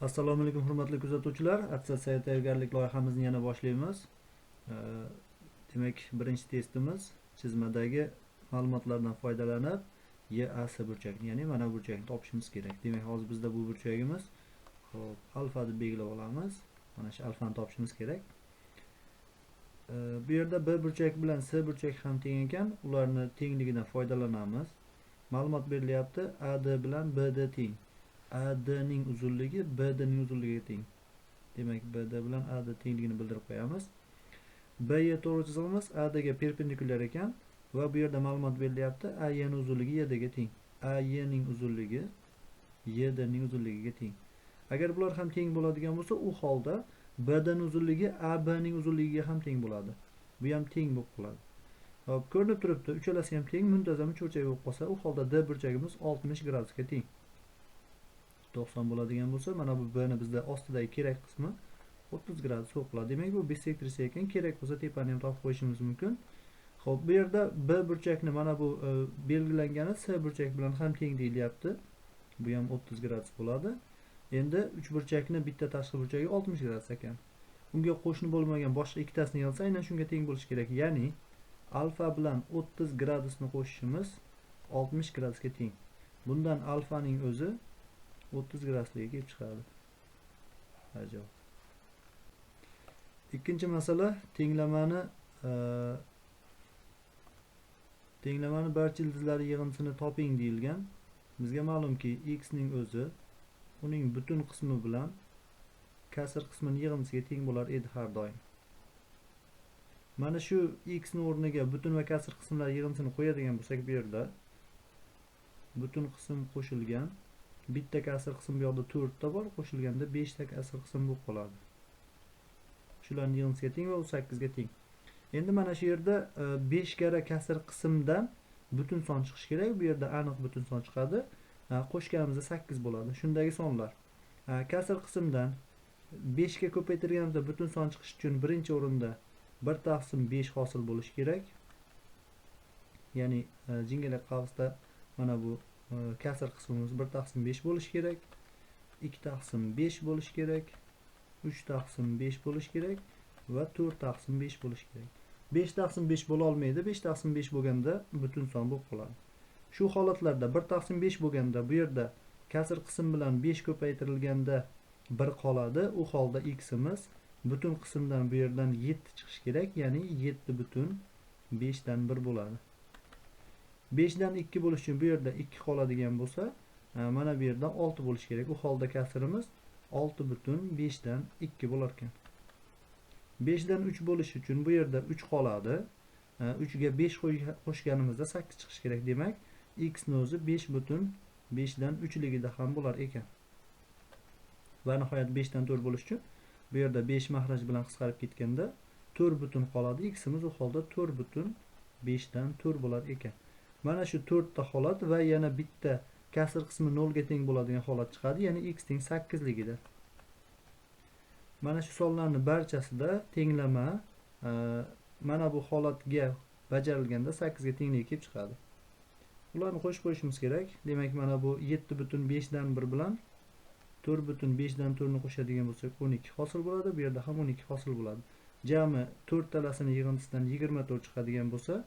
Assalomu alaykum, hurmatli kuzatuvchilar. Attestatsiya tayyorgarlik loyihamizni yana boshlaymiz. Demak, birinchi testimiz chizmadagi ma'lumotlardan foydalanib YAS burchakni, ya'ni mana bu burchakni topishimiz kerak. Demak, hozir bizda bu burchagimiz, xo'p, alfa deb belgilab olamiz. Mana shu alfani topishimiz kerak. Bu yerda B burchak bilan S burchak ham teng ekan, ularni tengligidan foydalanamiz. Ma'lumot berilyapti, AD bilan BD teng. AD ning uzunligi BD ning uzunligiga teng. Demak, BD bilan AD tengligini bildirib qo'yamiz. BY to'g'ri chizig'imiz AD ga perpendikulyar ekan va bu yerda ma'lumot berilyapti, AY ning uzunligi YD ga teng. AY ning uzunligi YD ning uzunligiga teng. Agar bular ham teng bo'ladigan bo'lsa, u holda BD ning uzunligi AB ning uzunligiga ham teng bo'ladi. Bu ham teng bo'lib qoladi. Hop, ko'rinib turibdi, uchalasi ham teng, muntazam uchburchak bo'lib qolsa, u holda D burchagimiz 60 gradusga teng. 90 bo'ladigan bo'lsa, mana bu B ni bizda ostidagi kerak qismi 30 gradus bo'lib qoladi. Demak, bu bisektrisa ekan, kerak bo'lsa tepani ham topib qo'yishimiz mumkin. Xo'p, bu yerda B burchakni mana bu belgilangani S burchak bilan ham teng deyilyapti. Bu ham 30 gradus bo'ladi. Endi uchburchakni bitta tashqi burchagi 60 gradus ekan. Unga qo'shni bo'lmagan boshqa ikkitasini yig'sa, aynan shunga teng bo'lishi kerak. Ya'ni alfa bilan 30 gradusni qo'shishimiz 60 gradusga teng. Bundan alfaning o'zi 30 gradusga kelib chiqadi. Ajoyib. Ikkinchi masala tenglamani barcha ildizlari yig'indisini toping deyilgan. Bizga ma'lumki, x ning o'zi uning butun qismi bilan kasr qismining yig'indisiga teng bo'lar edi har doim. Mana shu x ni o'rniga butun va kasr qismlar yig'indisini qo'yadigan bo'lsak, bu yerda butun qism qo'shilgan bitta kasr qism bu yoqda 4 ta bor, qo'shilganda 5 ta kasr qism bo'lib qoladi. Shularning yig'indisiga teng va u 8 ga teng. Endi mana shu yerda 5 karra kasr qismdan butun son chiqishi kerak. Bu yerda aniq butun son chiqadi. Qo'shganimizda 8 bo'ladi. Shundagi sonlar. Kasr qismdan 5 ga ko'paytirganimizda butun son chiqishi uchun birinchi o'rinda 1 taqsim 5 hosil bo'lishi kerak. Ya'ni jingalak qavsda mana bu kasr qismimiz 1 taqsim 5 bo'lishi kerak, 2 taqsim 5 bo'lishi kerak, 3 taqsim 5 bo'lishi kerak va 4 taqsim 5 bo'lishi kerak. 5 taqsim 5 bo'la olmaydi. 5 taqsim 5 bo'lganda butun son bo'lib qoladi. Shu holatlarda 1 taqsim 5 bo'lganda bu yerda kasr qism bilan 5 ko'paytirilganda 1 qoladi. U holda x-imiz butun qismdan bu yerdan 7 chiqishi kerak, ya'ni 7 butun 5 dan 1 bo'ladi. 5 dan 2 bo'lishi uchun bu yerda 2 qoladigan bo'lsa, mana bu yerdan 6 bo'lishi kerak. U holda kasrimiz 6 butun 5 dan 2 bo'lar ekan. 5 dan 3 bo'lishi uchun bu yerda 3 qoladi. 3 ga 5 qo'shganimizda 8 chiqishi kerak. Demak, x ni o'zi 5 butun 5 dan 3 ligida ham bo'lar ekan. Va nihoyat 5 dan 4 bo'lishi uchun bu yerda 5 mahraj bilan qisqarib ketganda 4 butun qoladi. X imiz u holda 4 butun 5 dan 4 bo'lar ekan. Mana shu 4 ta holat va yana bitta kasr qismi 0 ga teng bo'ladigan holat chiqadi, ya'ni x teng 8 ligida. Mana shu sonlarning barchasida tenglama mana bu holatga bajarilganda 8 ga tengligi kelib chiqadi. Ularni qo'shib qo'yishimiz kerak. Demak, mana bu 7 butun 5 dan 1 bilan 4 butun 5 dan 4 ni qo'shadigan bo'lsak 12 hosil bo'ladi. Bu yerda ham 12 hosil bo'ladi. Jami 4 talasini yig'indisidan 24 chiqadigan bo'lsa,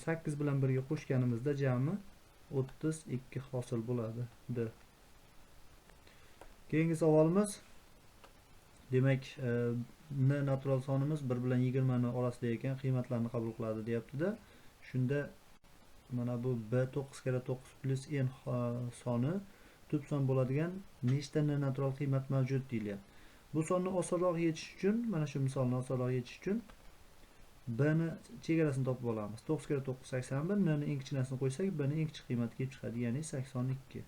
8 bilan birga qo'shganimizda jami 32 hosil bo'ladi. D. Keyingi savolimiz, demak, n natural sonimiz 1 bilan 20 ni orasida ekan, qiymatlarni qabul qiladi deyapti-da. Shunda mana bu b 9 karra 9 plus n soni tub son bo'ladigan nechta n natural qiymat mavjud deyilyapti. Bu sonni osonroq yechish uchun, mana shu misolni osonroq yechish uchun b ni chegarasini topib olamiz. 9 karra 9 81, n ni eng kichkinasini qo'ysak, b ni eng kichik qiymati kelib chiqadi, ya'ni 82.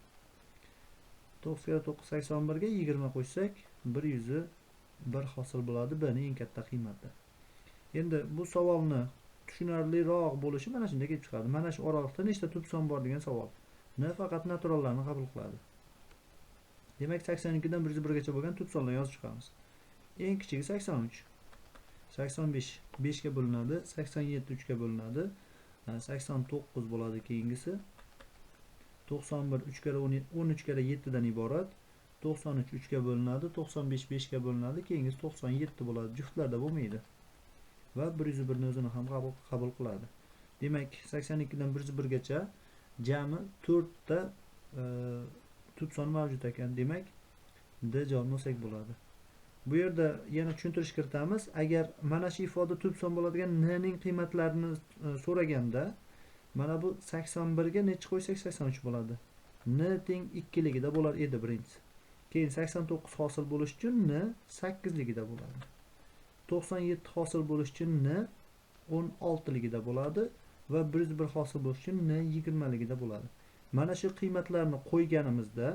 9 karra 9 81 ga 20 qo'shsak, 101 hosil bo'ladi b ni eng katta qiymati. Endi bu savolni tushunarliroq bo'lishi mana shunda kelib chiqadi. Mana shu oraliqda nechta tub son bor degan savol. N faqat naturallarni qabul qiladi. Demak, 82 dan 101 gacha bo'lgan tub sonlarni yozib chiqamiz. Eng kichigi 83. 85 5 ga bo'linadi, 87 3 ga bo'linadi, 89 bo'ladi keyingisi. 91 3 karra 13 karra 7 dan iborat. 93 3 ga bo'linadi, 95 5 ga bo'linadi, keyingisi 97 bo'ladi. Juftlarda bo'lmaydi. Va 101 ni o'zini ham qabul qiladi. Demak, 82 dan 101 gacha jami 4 ta tub son mavjud ekan. Demak, D javobini olsak bo'ladi. Bu yerda yana tushuntirish kiritamiz. Agar mana shu ifoda tub son bo'ladigan n ning qiymatlarini so'raganda, mana bu 81 ga necha qo'ysak 83 bo'ladi. N teng 2 ligida bo'lar edi birinchisi. Keyin 89 hosil bo'lish uchun n 8 ligida bo'ladi. 97 hosil bo'lish uchun n 16 ligida bo'ladi va 101 hosil bo'lish uchun n 20 ligida bo'ladi. Mana shu qiymatlarni qo'yganimizda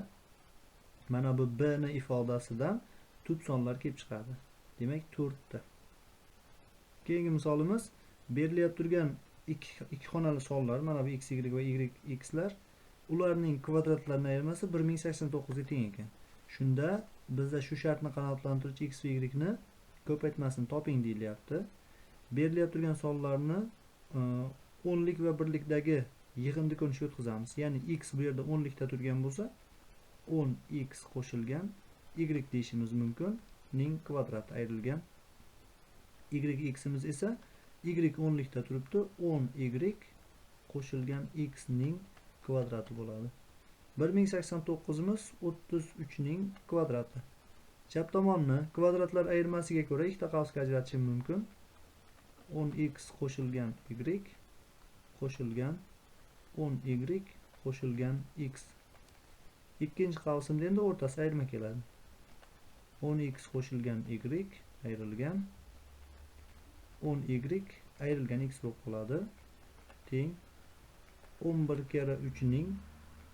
mana bu b ni ifodasidan tub sonlar kelib chiqadi. Demak, 4 ta. Keyingi misolimiz berilyapti turgan ikki xonali sonlar, mana bu x, y va y, x lar, ularning kvadratlarini ayirmasi 1089 ga teng ekan. Shunda bizda shu shartni qanoatlantiruvchi x va y ni ko'paytmasini toping deyilyapti. Berilyapti turgan sonlarni o'nlik va birlikdagi yig'indi ko'rinishga o'tkazamiz. Ya'ni x bu yerda o'nlikda turgan bo'lsa, 10x qo'shilgan y deyishimiz mumkin, ning kvadrati ayrilgan. Y ximiz esa y o'nlikda turibdi, 10y qo'shilgan x ning kvadrati bo'ladi. 1089imiz 33 ning kvadrati. Chap tomonni kvadratlar ayirmasiga ko'ra ikkita qavsga ajratishim mumkin. 10x qo'shilgan y qo'shilgan 10y qo'shilgan x. Ikkinchi qavsimda endi o'rtasi ayirma keladi. 10x qo'shilgan y ayrilgan 10y ayrilgan x bo'lib qoladi. Teng 11 karra 3 ning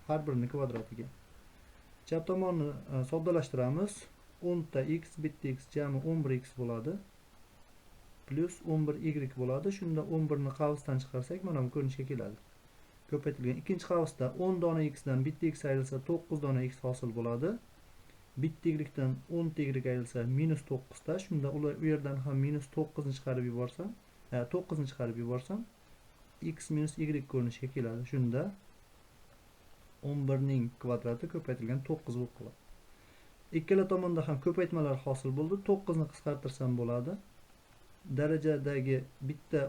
har birini kvadratiga. Chap tomonni soddalashtiramiz. 10 ta x bitta x jami 11x bo'ladi. Plus 11y bo'ladi. Shunda 11 ni qavsdan chiqarsak, mana bu ko'rinishga keladi. Ko'paytirilgan ikkinchi qavsda 10 dona x dan bitta x ayrilsa 9 dona x hosil bo'ladi. Bitta y dan 10 ta y ayrilsa minus 9 ta. Shunda ular u yerdan ham minus 9 ni chiqarib yuborsam, 9 ni chiqarib yuborsam x minus y ko'rinishga keladi. Shunda 11 ning kvadrati ko'paytirilgan 9 bo'lib qoladi. Ikkala tomonda ham ko'paytmalar hosil bo'ldi. 9 ni qisqartirsam bo'ladi. Darajadagi bitta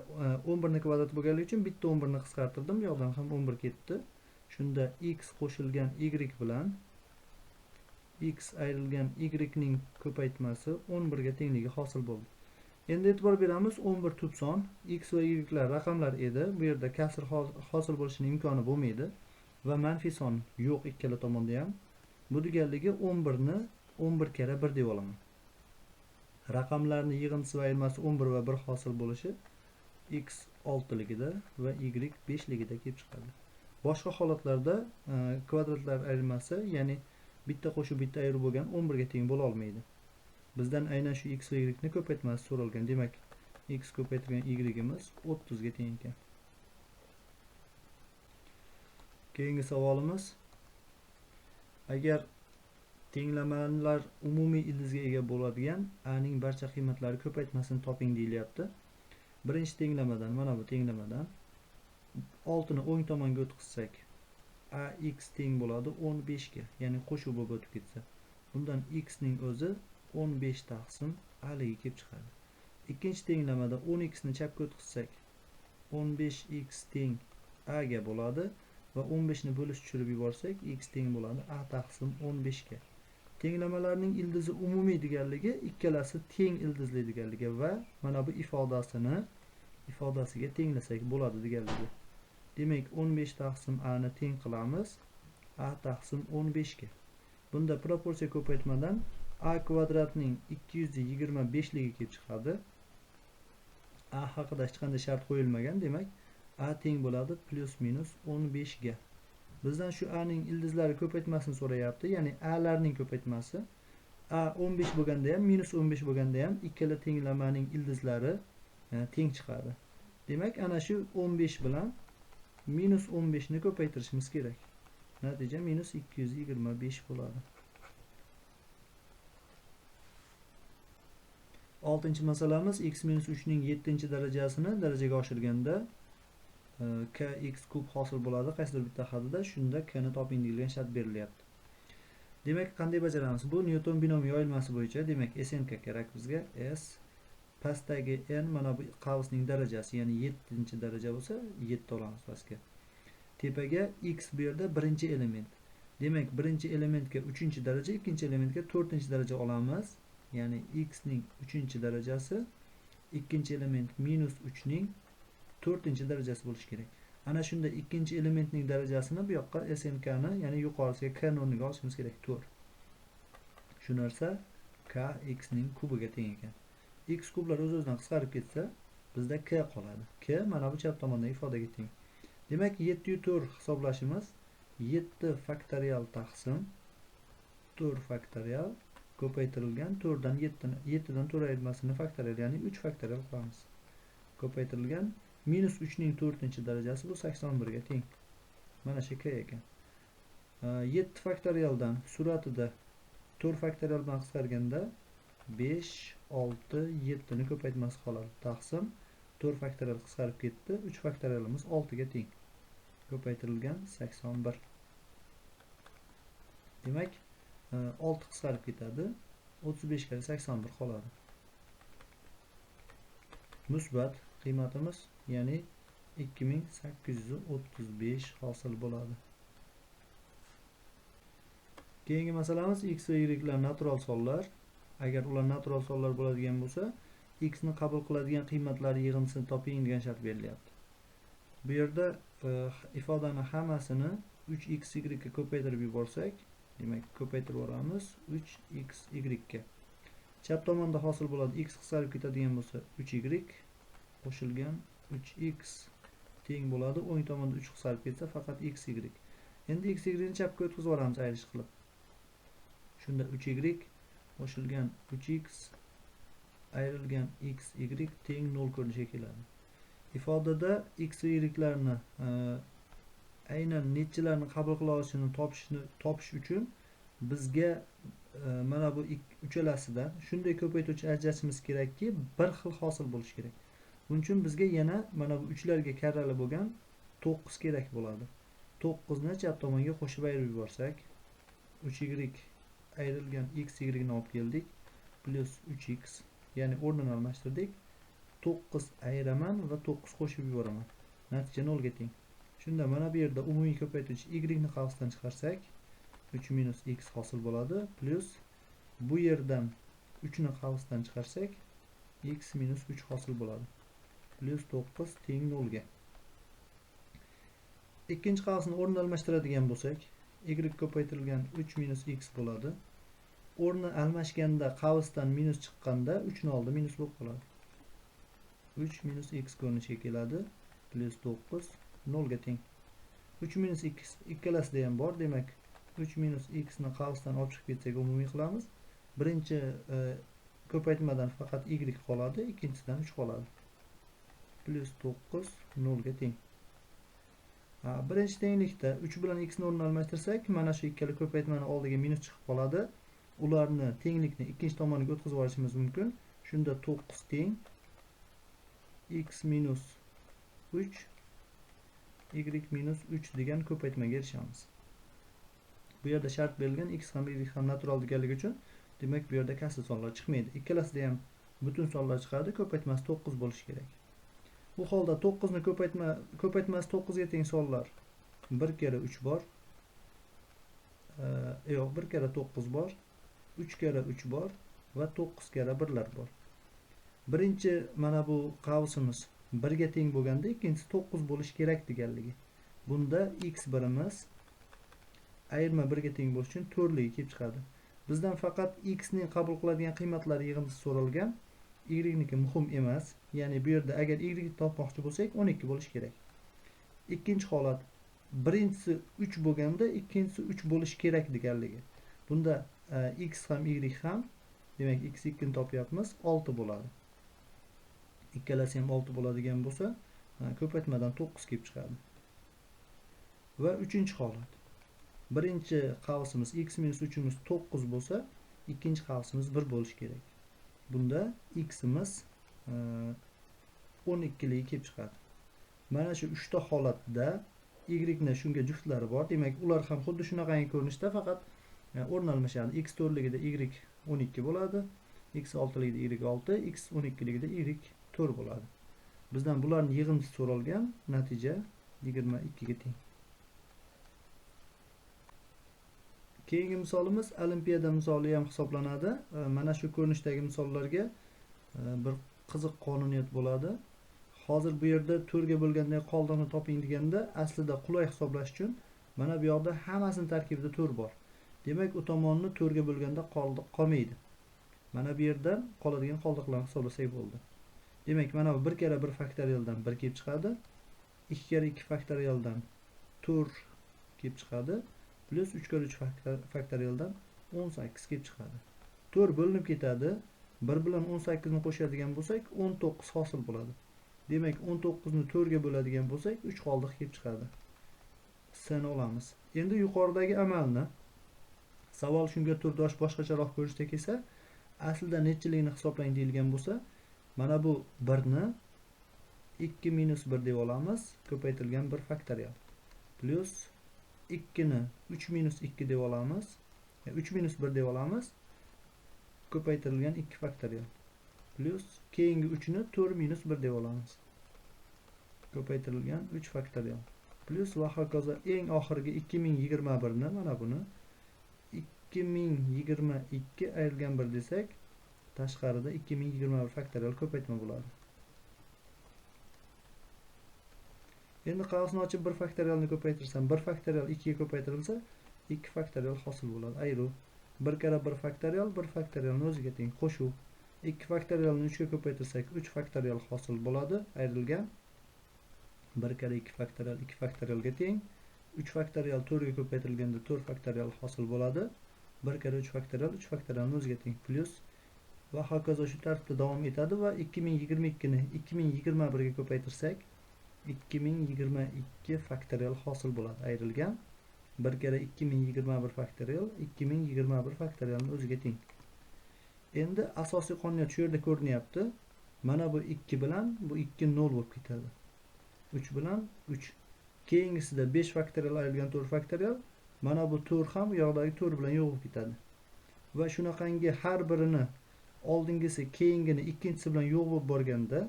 11 ni kvadrati bo'lganligi uchun bitta 11 ni qisqartirdim. Bu yoqdan ham 11 ketdi. Shunda x qo'shilgan y bilan x ayrilgan y ning ko'paytmasi 11 ga tengligi hosil bo'ldi. Endi e'tibor beramiz, 11 tub son, x va y lar raqamlar edi. Bu yerda kasr hosil bo'lishining imkoni bo'lmaydi va manfiy son yo'q ikkala tomonda ham. Bu deganligi 11 ni 11 karra 1 deb olaman. Raqamlarning yig'indisi va ayirmasi 11 va 1 hosil bo'lishi x 6 ligida va y 5 ligida kelib chiqadi. Boshqa holatlarda kvadratlar ayirmasi, ya'ni bitta qo'shib bitta ayirib bo'lgan 11 ga teng bo'la olmaydi. Bizdan aynan shu x va y ni ko'paytmasi so'ralgan. Demak, x ko'paytirgan y-imiz 30 ga teng ekan. Keyingi savolimiz, agar tenglamalar umumiy ildizga ega bo'ladigan a ning barcha qiymatlari ko'paytmasini toping deyilyapti. Birinchi tenglamadan, mana bu tenglamadan 6 ni o'ng tomonga o'tkazsak, a x teng bo'ladi 15 ga, ya'ni qo'shuv bo'lib o'tib ketsa. Bundan x ning o'zi 15 taqsim a ligi kelib chiqadi. Ikkinchi tenglamada 10x ni chapga o'tkazsak, 15x teng a ga bo'ladi va 15 ni bo'lish tushirib yuborsak, x teng bo'ladi a taqsim 15 ga. Tenglamalarning ildizi umumiy deganligi, ikkalasi teng ildizli deganligi va mana bu ifodasiga tenglasak bo'ladi deganligi. Demak, 15 taqsim a ni teng qilamiz a taqsim 15 ga. Bunda proporsiya ko'paytmadan a kvadratning 225 ligi kelib chiqadi. A haqida hech qanday shart qo'yilmagan, demak a teng bo'ladi plus minus 15 ga. Bizdan shu a ning ildizlari ko'paytmasini so'rayapti, ya'ni a larning ko'paytmasi. A 15 bo'lganda ham minus 15 bo'lganda ham ikkala tenglamaning ildizlari teng chiqadi. Demak, ana shu 15 bilan minus 15 ni ko'paytirishimiz kerak. Natija minus 225 bo'ladi. Oltinchi masalamiz x minus 3 ning 7 darajasini darajaga oshirganda kx kub hosil bo'ladi qaysidir bitta hadida, shunda k ni toping deyilgan shart berilyapti. Demak, qanday bajaramiz? Bu Nyuton binom yoyilmasi bo'yicha, demak, SNK kerak bizga. S pastdagi n mana bu qavsning darajasi, ya'ni 7-daraja bo'lsa, 7 olamiz pastga. Tepaga x bu yerda birinchi element. Demak, birinchi elementga 3-daraja, ikkinchi elementga 4-daraja olamiz. Ya'ni x ning 3-darajasi, ikkinchi element -3 ning 4-darajasi bo'lishi kerak. Ana shunda ikkinchi elementning darajasini bu yoqqa SNK ni, ya'ni yuqorisiga k ni o'rniga olishimiz kerak, 4. Shu narsa k x ning kubiga teng ekan. X kublar o'z-o'zidan qisqarib ketsa, bizda k qoladi. K mana bu chap tomondagi ifodaga teng. Demak, 7 4 hisoblashimiz 7 faktorial taqsim 4 faktorial ko'paytirilgan 4 dan 7 dan 4 ayirmasini faktorial, ya'ni 3 faktorial qilamiz. Ko'paytirilgan -3 ning 4-darajasi bu 81 ga teng. Mana shu k ekan. 7 faktorialdan suratida 4 faktorial bilan qisqarganda 5, 6, 7 ni ko'paytmasi qoladi. Taqsim 4 faktorial qisqarib ketdi. 3 faktorialimiz 6 ga teng. Ko'paytirilgan 81. Demak, 6 qisqarib ketadi. 35 ga 81 qoladi. Musbat qiymatimiz, ya'ni 2835 hosil bo'ladi. Keyingi masalamiz x va y lar natural sonlar. Agar ular natural sonlar bo'ladigan bo'lsa, x ni qabul qiladigan qiymatlar yig'indisini toping degan shart berilyapti. Bu yerda ifodani hammasini 3xy ga ko'paytirib yuborsak, demak ko'paytirib yuboramiz 3xy ga. Chap tomonda hosil bo'ladi, x qisqarib ketadigan bo'lsa 3y qo'shilgan 3x teng bo'ladi. O'ng tomonda 3 qisqarib ketsa faqat xy. Endi xy ni chapga o'tkazib yuboramiz ayirish qilib. Shunda 3y qo'shilgan 3x ayrilgan xy teng 0 ko'rinishga keladi. Ifodada x va y'larni aynan nechalarni qabul qila olishini topish uchun bizga mana bu uchalasidan shunday ko'paytiruvchi ajratishimiz kerakki, bir xil hosil bo'lishi kerak. Buning uchun bizga yana mana bu uchlarga karrali bo'lgan 9 kerak bo'ladi. 9 ni chap tomonga qo'shib ayirib yuborsak, 3y ayrilgan x y ni olib keldik, plus 3x, ya'ni o'rnini almashtirdik. 9 ayiraman va 9 qo'shib yuboraman. Natija 0 ga teng. Shunda mana bu yerda umumiy ko'paytiruvchi y ni qavsdan chiqarsak, 3 minus x hosil bo'ladi, plus bu yerdan 3 ni qavsdan chiqarsak, x minus 3 hosil bo'ladi. Plus 9 teng 0 ga. Ikkinchi qavsni o'rnini almashtiradigan bo'lsak, y ko'paytirilgan 3 minus x bo'ladi. O'rni almashganda qavsdan minus chiqqanda 3 ni oldi minus bo'lib qoladi. 3 minus x ko'rinishga keladi, plus 9 0 ga teng. 3 minus x ikkalasida ham bor, demak 3 minus x ni qavsdan olib chiqib ketsak umumiy qilamiz. Birinchi ko'paytmadan faqat y qoladi, ikkinchisidan 3 qoladi. Plus 9 0 ga teng. Birinchi tenglikda 3 bilan x ni o'rnini almashtirsak, mana shu ikkala ko'paytmani oldiga minus chiqib qoladi. Ularni tenglikni ikkinchi tomoniga o'tkazib yuborishimiz mumkin. Shunda 9 teng x minus 3 y minus 3 degan ko'paytmaga erishamiz. Bu yerda shart berilgan x ham y ham natural deganligi uchun, demak bu yerda kasr sonlar chiqmaydi. Ikkalasida ham butun sonlar chiqadi, ko'paytmasi 9 bo'lishi kerak. Bu holda 9 ni ko'paytmasi 9 ga teng sonlar 1 kara 3 bor. Yo'q, 1 kara 9 bor, 3 kara 3 bor va 9 kara 1lar bor. Birinchi mana bu qavsimiz 1 ga teng bo'lganda, ikkinchisi 9 bo'lishi kerak deganligi. Bunda x birimiz ayirma 1 ga teng bo'lishi uchun 4ligi kelib chiqadi. Bizdan faqat x ning qabul qiladigan qiymatlari yig'indisi so'ralgan. Y niki muhim emas. Ya'ni bu yerda agar y ni topmoqchi bo'lsak, 12 bo'lishi kerak. Ikkinchi holat, birinchisi 3 bo'lganda, ikkinchisi 3 bo'lishi kerak deganligi. Bunda x ham y ham, demak x 2 ni topyapmiz, 6 bo'ladi. Ikkalasi ham 6 bo'ladigan bo'lsa, ko'paytmadan 9 kelib chiqadi. Va uchinchi holat. Birinchi qavsimiz x minus 3imiz 9 bo'lsa, ikkinchi qavsimiz 1 bo'lishi kerak. Bunda ximiz 12ligi kelib chiqadi. Mana shu uchta holatda y ni shunga juftlari bor. Demak, ular ham xuddi shunaqangi ko'rinishda, faqat O'rn almashadi. X 4ligida y 12 bo'ladi, x 6ligida y 6, x 12ligida y 4 bo'ladi. Bizdan bularning yig'indisi so'ralgan, natija 22 ga teng. Keyingi misolimiz olimpiada misoli ham hisoblanadi. Mana shu ko'rinishdagi misollarga bir qiziq qonuniyat bo'ladi. Hozir bu yerda 4 ga bo'lganda qoldiqni toping deganda aslida qulay hisoblash uchun mana bu yoqda hammasini tarkibida 4 bor. Demak, u tomonni 4 ga bo'lganda qoldiq qolmaydi. Mana bu yerdan qoladigan qoldiqlarni hisoblasak bo'ldi. Demak, mana bu 1 karra 1 faktorialdan 1 kelib chiqadi. 2 karra 2 faktorialdan 4 kelib chiqadi. Plus 3 karra 3 faktorialdan 18 kelib chiqadi. 4 bo'linib ketadi. 1 bilan 18 ni qo'shadigan bo'lsak, 19 hosil bo'ladi. Demak, 19 ni 4 ga bo'ladigan bo'lsak, 3 qoldiq kelib chiqadi. S ni olamiz. Endi yuqoridagi amalni savol shunga turdosh boshqacharoq ko'rinishda kelsa, aslida nechiligini hisoblang deyilgan bo'lsa, mana bu 1 ni 2 minus 1 deb olamiz, ko'paytirilgan 1 faktorial. Plus 2 ni 3 minus 2 deb olamiz, 3 minus 1 deb olamiz, ko'paytirilgan 2 faktorial. Plus keyingi 3 ni 4 minus 1 deb olamiz, ko'paytirilgan 3 faktorial. Plus va hokazo eng oxirgi 2021 ni, mana buni 2022 ayrilgan 1 desak, tashqarida 2021 faktorial ko'paytma bo'ladi. Endi qavsni ochib 1 faktorialni ko'paytirsam, 1 faktorial 2 ga ko'paytirilsa, 2 faktorial hosil bo'ladi. Ayruv 1 karra 1 faktorial 1 faktorialni o'ziga teng. Qo'shuv 2 faktorialni 3 ga ko'paytirsak, 3 faktorial hosil bo'ladi. Ayrilgan 1 karra 2 faktorial 2 faktorialga teng. 3 faktorial 4 ga ko'paytirilganda 4 faktorial hosil bo'ladi. 1 karra 3 faktorial 3 faktorialni o'ziga teng. Plus va hokazo shu tartibda davom etadi va 2022 ni 2021 ga ko'paytirsak, 2022 faktorial hosil bo'ladi. Ayrilgan 1 karra 2021 faktorial 2021 faktorialni o'ziga teng. Endi asosiy qonuniyat shu yerda ko'rinyapti. Mana bu 2 bilan bu 2 0 bo'lib ketadi. 3 bilan 3. Keyingisida 5 faktorial ayrilgan 4 faktorial. Mana bu 4 ham u yoqdagi 4 bilan yo'q bo'lib ketadi. Va shunaqangi har birini oldingisi keyingini ikkinchisi bilan yo'q bo'lib borganda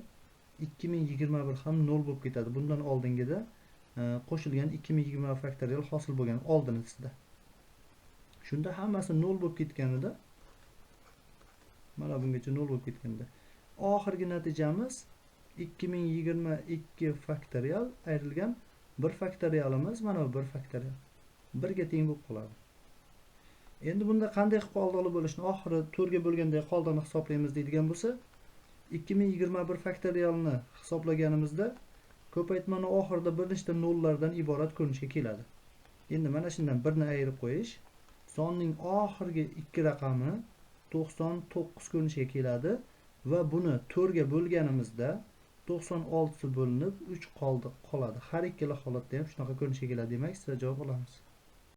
2021 ham 0 bo'lib ketadi. Bundan oldingida qo'shilgan 2021 faktorial hosil bo'lgan oldinisida. Shunda hammasi 0 bo'lib ketganida, mana bungacha 0 bo'lib ketganda, oxirgi natijamiz 2022 faktorial ayrilgan 1 faktorialimiz mana bu 1 faktorial 1 ga teng bo'lib qoladi. Endi bunda qanday qilib qoldiqli bo'lishini oxiri 4 ga bo'lganda qoldiqni hisoblaymiz deydigan bo'lsa, 2021 faktorialni hisoblaganimizda ko'paytmani oxirida bir nechta nollardan iborat ko'rinishga keladi. Endi mana shundan 1 ni ayirib qo'yish, sonning oxirgi 2 raqami 99 ko'rinishga keladi va buni 4 ga bo'lganimizda 96 bo'linib 3 qoldiq qoladi. Har ikkala holatda ham shunaqa ko'rinishga keladi. Demak, sizlar javob olamiz.